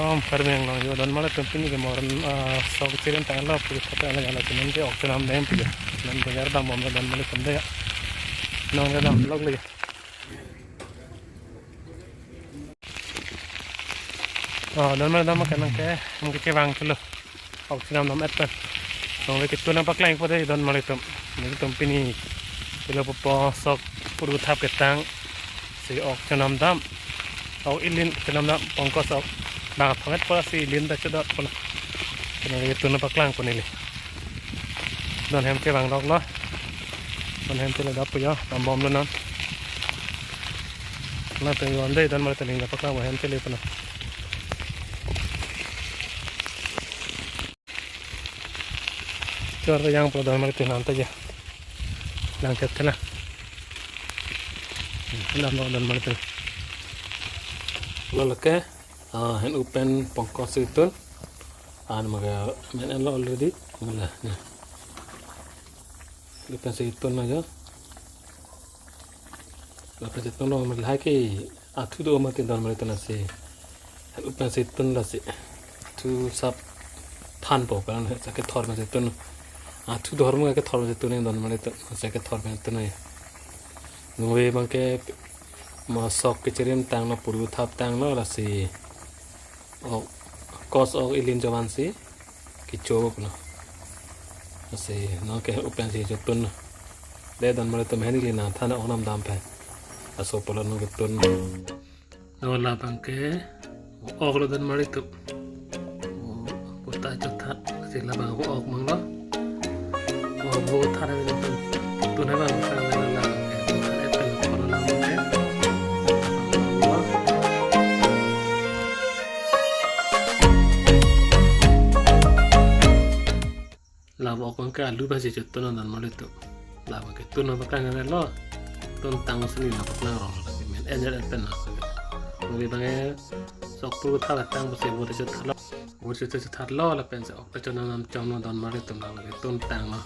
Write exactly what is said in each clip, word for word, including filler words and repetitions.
Om Karbi Anglong yo, don marli atum, pini ke moran, ah, sok chirim tanglo, puri thap tanglo, jala chinim ke ok chenam dam pu yo. Non bajar dambomlo don marli atum de ya. Non ke damlok le. Oh, don marli atum, kenang ke, mungkin kevang chelo. Ok chenam dam et pen. Nonke ketun nangpaklangpo de don marli atum. Nelitum pini chelo pupo, sok puru thap ketang si ok chenam dam. Ok ilin chenam dam, pongkos ok. Bang thonget pora si ilin ta chodot pula. Kena ketun nangpaklangpo neli. Don hem kevang doklo. Don hem chelo dap pu yo, dambomlo non. Na pe yon de don marli atum, nangpaklangpo hem chelo puna. Chor yang pura don marli atum nanta ya. Lang chet thela. Lam lo don marli atum. Lo lake, ah, hen-upen pongkos si tun. An maga men en lo already. Mala, ya. Upen si tun na ya. Lapen si tun lo, lahai ke athu do mati don marli atum lasi. Upen si tun lasi. Thu sap thanpo, kalang sa kethor pen si tun. Athu dor mo kethor pen si tun don marli atum. Sa kethor pen tun ya. Nonke bang ke mo sok kechirim tanglo, puru thap tanglo lasi. Ok, kos ok ilin chovan si kecho pulo. Lasi nonke upen si chotun. De don marli atum, hen ilin nangthan ok nam dam pen. Laso pulo nonke tun. Lo labang ke ok lo don marli atum. Oh, kota chothat si labang ok manglo. Oh, bo thar ave tun. Tun abang sang ave labang ke. Bo thar et pen kono labang ke. Labang ok abang ke alu basi chotun don marli atum. Labang ke tun nangpaklang lo. Tun tang si neli nangpaklang rong lo, lasi men en et pen na. Neli bang ke sok puru thap tang basi bo ta chothat lo. Bo ta chothat lo lapen si ok ta chonam chom lo don marli atum, labang ke tun tanglo.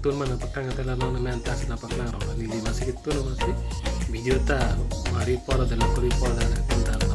Tun ma nangpaklang thela non men ta si nangpaklang rong lo, neli masi ketun masi. Video ta mari por de lo, kori por de tun tang.